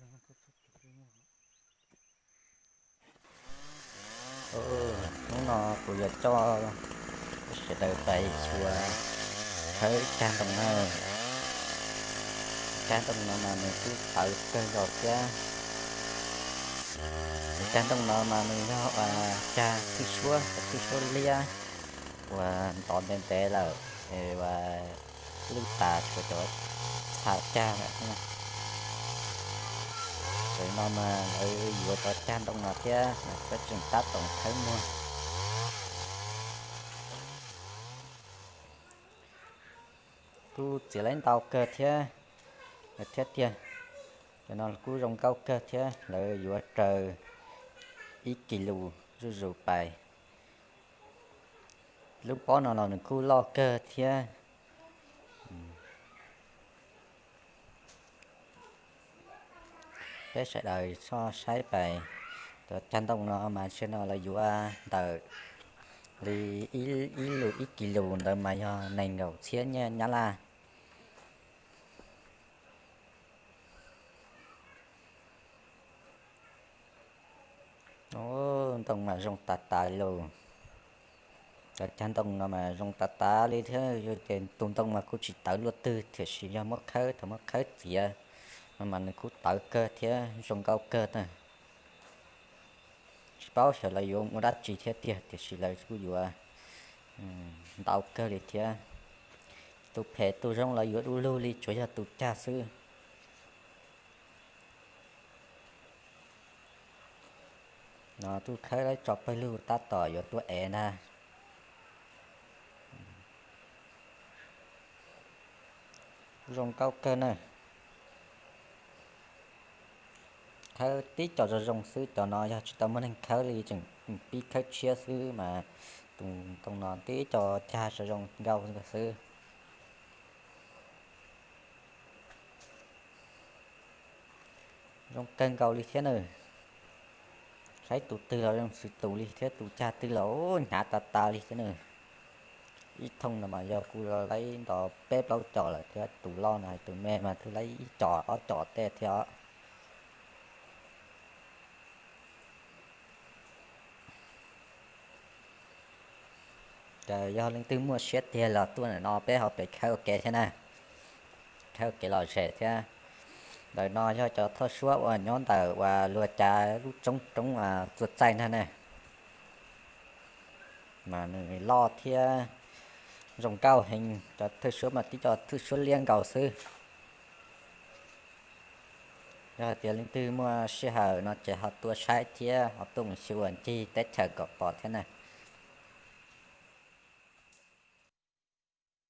Hnub no kuv yuav coj peb sawv daws pais xyuas khawb cag ntoo na. Cag ntoo no mas nws kuj tawv kawg nkaus thiab. Cag ntoo no mas nws yog uas cag thwj suab, cov thwj suab liab uas ntov ntev ntev lawm, uas lwj tas tshuav cov txha cag lawm. Thaum no mas lawv yuav cov cag ntoo no thiab, peb tseem tab tom khawb muag. Kuj txiav laib ntau kawg thiab, thiab tiag. Cov no kuj zoo nkauj kawg thiab, lawv yuav raws ib kis lus zuj zus pais. Lub pob no los nws kuj loj kawg thiab. Peb sawv daws soj saib pais, cov cag ntoo no mas ntshai no lawv yuav ntawm li ib lus ib kis lus ntawd mas yog nees nkaum txhiab nyiaj Nyab Laj. Ntoo mas zoo tas tas li lauj. Cov cag ntoo no mas zoo tas tas li thiab, yog tias tus ntoo mas kuj tsis tawv luaj twg, tiam sis yog muab khawb, thaum muab khawb txiav no mas nws kuj tawv kawg thiab zoo nkauj kawg na. Tsis paub xyov lawv yuav ua dab tsi thiab tiag, tiam sis lawv kuj yuav ntau kawg li thiab. Tus phem tus zoo lawv yuav du lug li, tsuas yog tus cag xwb. No tuaj khawb laib tso pawg lug tab tom yuav tuaj ev ntag. Zoo nkauj kawg na. Khawb tib co zoo zoo xwb, cov no yog tsis tau muaj neeg khawb li, tseem pib khawb tshiab xwb mas tus ntoo no tib co cag zoo zoo nkauj xwb. Zoo kawg nkaus li thiab na. Saib tus twg los zoo xws tus li thiab, tus cag twg los hnyav tas tas li thiab na. Ib thooj no mas yog kuj laib nto peb plaub co lawm thiab, tus loj no tus me mas twb laib ib co ob co tej thiab os. Ces yog leej twg muaj siab tiag los tuaj ntawm no peb ho pem khawb ua ke thiab na. Khawb ua ke lom zem thiab. Ntawm no yog cov thawj suab uas nyob ntawm uas luag cav lub roob roob txua txaij ntag na. Mas nws loj thiab zoo nkauj heev, cov thawj suab mas tib co thawj suab liab nkaus xwb. Yog hais tias leej twg muaj sij hawm no ces ho tuaj saib thiab ho tuaj mus xyuas ncig teb chaws kom pom thiab na.